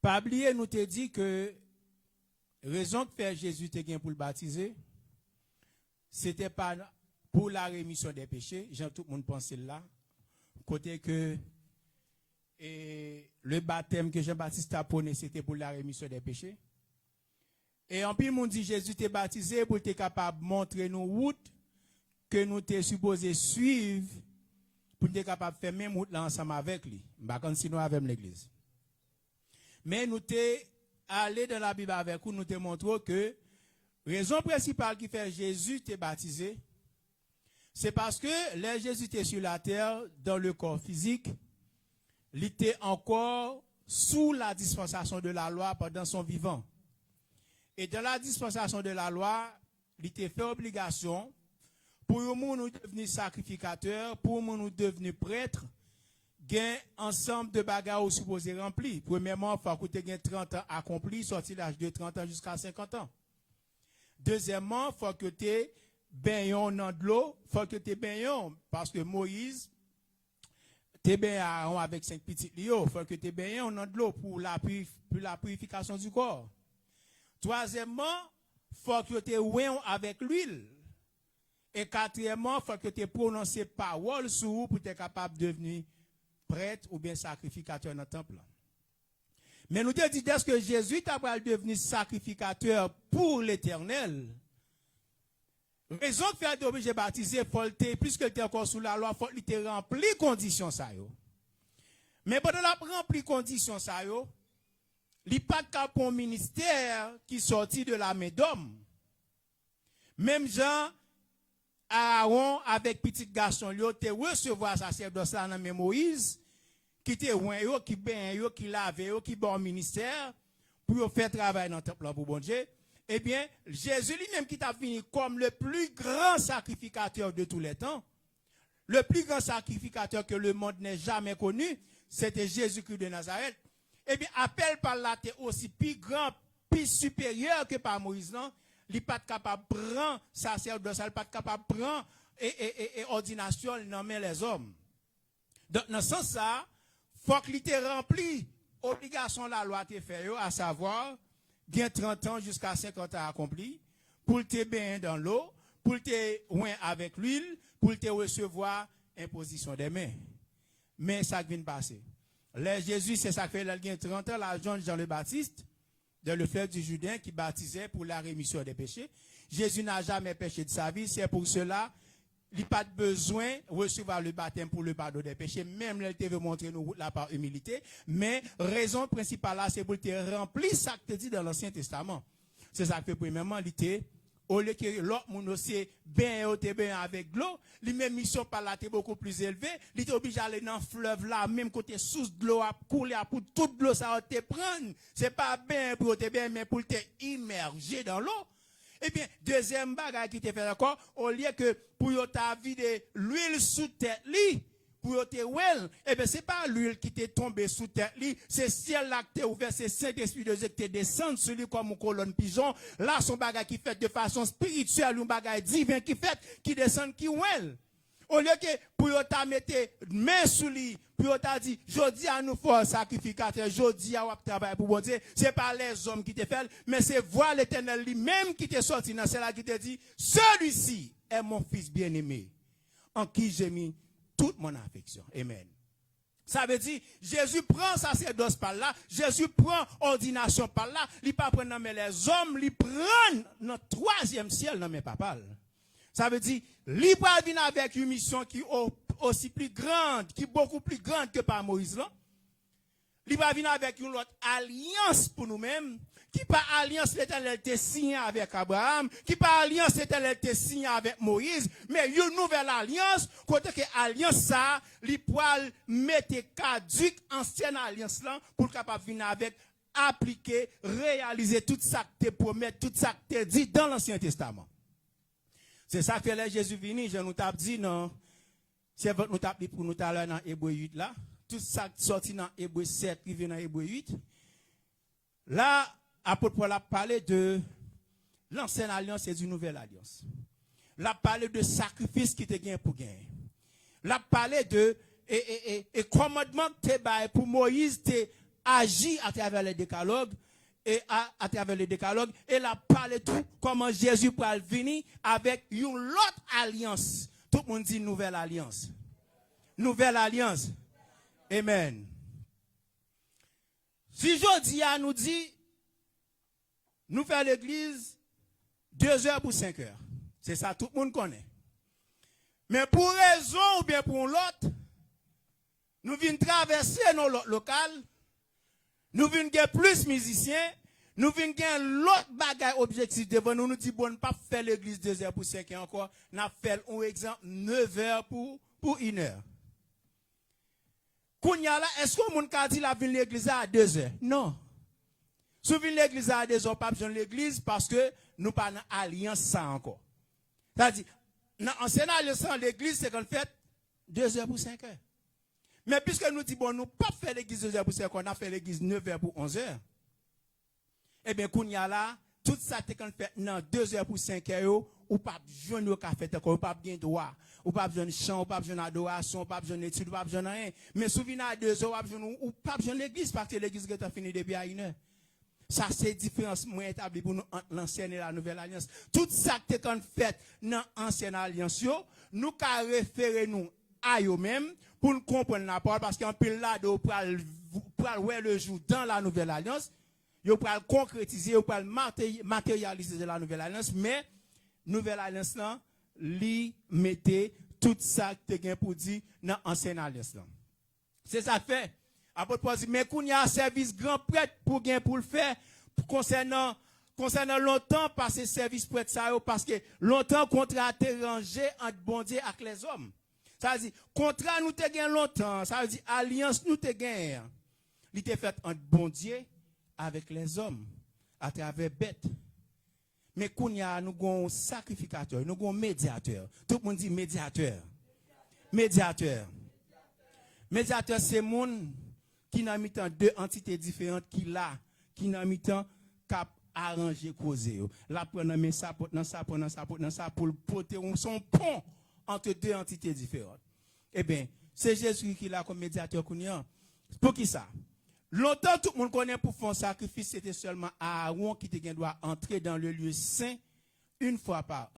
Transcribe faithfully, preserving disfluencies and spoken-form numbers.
Pa bliye, nou te di ke rezon k fè Jezi te gen pou l batize, se te pa pou la remisyon dè peche, jan tout moun panse l la, kote ke e le batèm ke Jan Batis ta pwone, se te pou la remisyon dè peche. E anpil moun di Jezi te batize pou l te kapab montre nou wout ke nou te sipoze swiv pou n te kapab fè menm wout la ansanm avèk li. M pa konn si nou avè m, legliz. Men nou te ale dan Labib avèk ou, nou te montre w ke rezon prensipal ki fè Jezi te batize, se paske lè Jezi te sou latè, dan le kò fizik, li te ankò sou la dispensasyon de la lwa pandan son vivan. E dan la dispensasyon de la lwa, li te fè obligasyon pou yon moun ou devni sakrifikatè, pou yon moun ou devni prèt, gen ansanm de bagay ou sipoze ranpli. Premyèman, fòk ou te gen trant an akonpli, sòti laj de trant an jiska senkant an. Dezyèmman, fòk yo te benyen w nan dlo, fòk yo te benyen w, paske Moyiz te benyen Aawon avèk senk pitit li yo, fòk yo te benyen w nan dlo pou la purif-, pou la purification du corps. Twazyèmman, fòk yo te wen w avèk lwil. E katriyèmman, fòk yo te pwononse pawòl sou ou pou te kapab devni prèt oubyen sakrifikatè nan tanp lan. Men nou te di, dèske Jezi ta pral devni sakrifikatè pou Letènèl, rezon k fè l te oblije batize, fò l te, piske l te ankò sou lalwa, fòk li te ranpli kondisyon sa yo. Men pandan l ap ranpli kondisyon sa yo, li pa t ka pran yon ministè ki sòti de la men dòm. Menm jan Aawon avèk pitit gason l yo te resevwa sasèdòs la nan men Moyiz, ki te wen yo, ki benyen yo, ki lave yo, ki ba yo ministè pou yo fè travay nan tanp lan pou Bondye, ebyen, Jezi li menm ki t ap vini kòm le plus grand sacrificateur de tous les temps, le plus grand sacrificateur que le monde n'ait jamais connu, se te Jezikri de Nazarèt. Ebyen, apèl pa l la te osi pi gran, pi siperyè ke pa Moyiz lan. Li pa t kapab pran sasèdòs la, li pa t kapab pran e, e, e, e òdinasyon l nan men lèzòm. Donk, nan sans sa a, fòk li te ranpli obligasyon lalwa te fè yo, asavwa, gen trant an jiska senkant an akonpli, pou l te benyen dan lo, pou l te wen avèk lwil, pou l te resevwa enpozisyon dè men. Men sa k vin pase. Lè Jezi, se sa k fè lè l gen trant an, l al jwenn Jan le Batist, dans le fleuve du Jourdain, qui baptisait pour la rémission des péchés. Jésus n'a jamais péché de sa vie, c'est pour cela, li pa t bezwen resevwa le baptême pour le pardon des péchés, menm lè l te vle montre nou wout la pa imilite. Men, rezon prensipal la, se pou l te ranpli sa k te di dan Lansyen Testaman. Se sa k fè, premyèman, li te, olye ke lòt moun yo se benyen yo te benyen avèk dlo, li menm misyon pa l la te bokou pli elve, li te oblije ale nan flèv la, menm kote sous dlo ap koule a, pou tout dlo sa yo te pran. Se pa benyen pou yo te benyen, men pou l te imèje dan lo. Ebyen, dezyèm bagay ki te fèt ankò, olye ke pou yo ta vide lwil sou tèt li, pou yo te wè l, ebyen, se pa lwil ki te tonbe sou tèt li, se syèl la ki te ouvè, se Sentespri de Dye ki te desann sou li kòm yon kolòn pijon. La, se yon bagay ki fèt de fason espirityèl, yon bagay diven ki fèt, ki desann, ki wè l. Olye ke pou yo ta mete men sou li, pou yo ta di, "Jodi a nou fè w sakrifikatè, jodi a w ap travay pou Bondye," se pa lèzòm ki te fè l, men se vwa Letènèl li menm ki te sòti nan syèl la ki te di, "Celui-ci est mon fils bien-aimé, en qui j'ai mis toute mon affection." Amen. Sa vle di, Jezi pran sasèdòs pa l la, Jezi pran òdinasyon pa l la, li pa pran nan men lèzòm, li pran nan twazyèm syèl nan men Papa l. Sa vle di, li pral vin avèk yon misyon ki o-, osi pli grand, ki bokou pli grand ke pa Moyiz lan. Li pral vin avèk yon lòt alyans pou nou menm, ki pa alyans Letènèl te siyen avèk Abraram, ki pa alyans Letènèl te siyen avèk Moyiz, men yon nouvèl alyans, kote ke alyans sa a, li pral mete kadik ansyen alyans lan pou l kapab vin avèk, aplike, reyalize tout sa k te pwomèt, tout sa k te di dan Lansyen Testaman. Se sa k fè lè Jezi vini, jan nou t ap di nan sèvant nou t ap li pou nou talè nan Ebre uit la, tout sa k sòti nan Ebre sèt rive nan Ebre uit, la, apot Pòl ap pale de l'ancienne alliance et d'une nouvelle alliance. L ap pale de sakrifis ki te gen pou genyen. L ap pale de e, e, e, e kòmandman k te bay pou Moyiz te aji atravè le dekalòg, e a, atravè le dekalòg, e l ap pale tou kòman Jezi pral vini avèk yon lòt alyans. Tout moun di nouvèl alyans. Nouvèl alyans. Amen. Si jodi a nou di nou fè legliz de zè pou senk è, se sa tout moun konnen. Men pou rezon oubyen pou yon lòt, nou vin travèse nan lòt lokal, nou vin gen plis mizisyen, nou vin gen lòt bagay objektif devan nou, nou di bon, n p ap fè legliz de zè pou senk è ankò, n ap fè l, yon egzanp, nèf è pou, pou inè. Kounye a la, èske yon moun ka di l ap vin legliz la a de zè? Non. Si w vin legliz la a de zè, w p ap jwenn legliz paske nou pa nan alyans sa ankò. Sa di, nan ansyen alyans lan, legliz te konn fèt de zè pou senk è. Men piske nou di, bon, nou p ap fè legliz de zè pou senk è, n ap fè legliz nèf è pou onz è. Ebyen, kounye a la, tout sa k te konn fèt nan de zè pou senk è yo, ou p ap jwenn yo ka fèt ankò, ou p ap gen dwa. Ou p ap jwenn chan, ou p ap jwenn adorasyon, ou p ap jwenn etid, ou p ap jwenn anyen. Men si w vin a de zè, w ap jwenn, ou p ap jwenn legliz, paske legliz gentan fini depi a inè. Sa se diferans mwen etabli pou nou ant lansyen e la nouvèl alyans. Tout sa k te konn fèt nan ansyen alyans yo, nou ka refere nou a yo menm pou n konprann lapawòl, paske anpil ladan yo pral, pral wè lejou dan la nouvèl alyans, yo pral konkretize, yo pral mate-, materyalize dan la nouvèl alyans, men nouvèl alyans lan, li mete tout sa k te gen pou di nan ansyen alyans lan. Se sa k fè, apot Pòl di, men kounye a, sèvis gran prèt pou gen pou l fè konsènan, konsènan lontan, pase sèvis prèt sa yo, paske lontan kontra a te ranje ant Bondye ak lèzòm. Sa vle di, kontra nou te gen lontan an, sa vle di, alyans nou te genyen an, li te fèt ant Bondye avèk lèzòm, atravè bèt. Men kounye a, nou gen yon sakrifikatè, nou gen yon medyatè. Tout moun di medyatè. Medyatè. Medyatè se moun ki nan mitan de antite diferan ki la, ki nan mitan k ap aranje koze yo. L ap pran nan men sa, pot nan sa, pran nan sa, pot nan sa, pou l pote yon, se yon pon ant de antite diferan. Ebyen, se Jezi ki la kòm medyatè kounye a. Poukisa? Lontan, tout moun konnen pou fè yon sakrifis, se te sèlman Aawon ki te gen dwa antre dans le lieu saint une fois par,